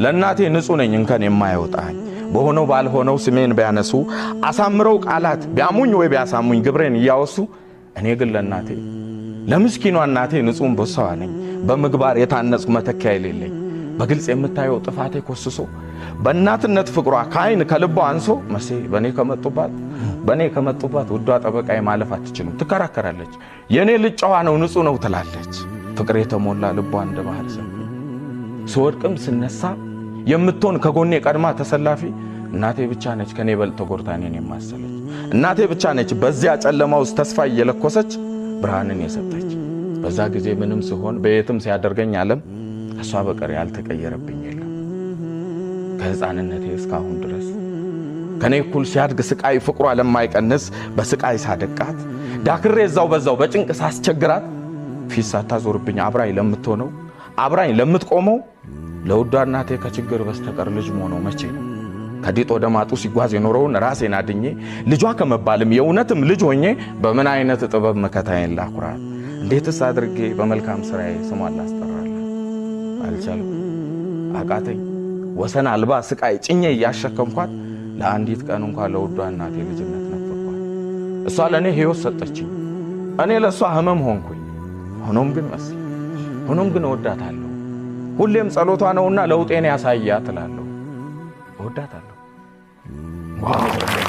ለእናቴ ንጹሕ ነኝ እንከን የማይወጣኝ። በሆነው ባልሆነው ስሜን ቢያነሱ፣ አሳምረው ቃላት ቢያሙኝ ወይ ቢያሳሙኝ ግብሬን እያወሱ፣ እኔ ግን ለእናቴ፣ ለምስኪኗ እናቴ ንጹሕ አንበሳዋ ነኝ። በምግባር የታነጽኩ መተኪያ የሌለኝ። በግልጽ የምታየው ጥፋቴ ኮስሶ፣ በእናትነት ፍቅሯ ከአይን ከልቧ አንሶ፣ መሴ በእኔ ከመጡባት ውዷ ጠበቃዬ ማለፍ አትችልም። ትከራከራለች። የእኔ ልጅ ጨዋ ነው፣ ንጹሕ ነው ትላለች። ፍቅር የተሞላ ልቧ እንደ ባህር ሰፊ፣ ስወድቅም ስነሳ የምትሆን ከጎኔ ቀድማ ተሰላፊ እናቴ ብቻ ነች። ከኔ በልጥ ተጎድታ እኔን የማሰለች እናቴ ብቻ ነች። በዚያ ጨለማ ውስጥ ተስፋ እየለኮሰች ብርሃንን የሰጠች። በዛ ጊዜ ምንም ስሆን፣ በየትም ሲያደርገኝ ዓለም፣ ከእሷ በቀር ያልተቀየረብኝ የለም። ከሕፃንነቴ እስካሁን ድረስ ከኔ እኩል ሲያድግ ስቃይ ፍቅሯ ለማይቀንስ፣ በስቃይ ሳደቃት ዳክሬ እዛው በዛው በጭንቅ ሳስቸግራት ፊት ሳታዞርብኝ አብራኝ ለምትሆነው፣ አብራኝ ለምትቆመው ለውዷ እናቴ ከችግር በስተቀር ልጅ መሆነው መቼ ነው? ከድጥ ወደ ማጡ ሲጓዝ የኖረውን ራሴን አድኜ፣ ልጇ ከመባልም የእውነትም ልጅ ሆኜ፣ በምን አይነት ጥበብ መከታዬን ላኩራት? እንዴትስ አድርጌ በመልካም ስራዬ ስሟን ላስጠራላት? አልቻልኩም፣ አቃተኝ። ወሰን አልባ ስቃይ ጭኜ እያሸከምኳት ለአንዲት ቀን እንኳ ለውዷ እናቴ ልጅነት ነፈኳት። እሷ ለእኔ ሕይወት ሰጠችኝ፣ እኔ ለእሷ ህመም ሆንኩኝ። ሆኖም ግን መሲ፣ ሆኖም ግን እወዳታለሁ። ሁሌም ጸሎቷ ነውና ለውጤን ያሳያ ትላለሁ። እወዳታለሁ። Wow!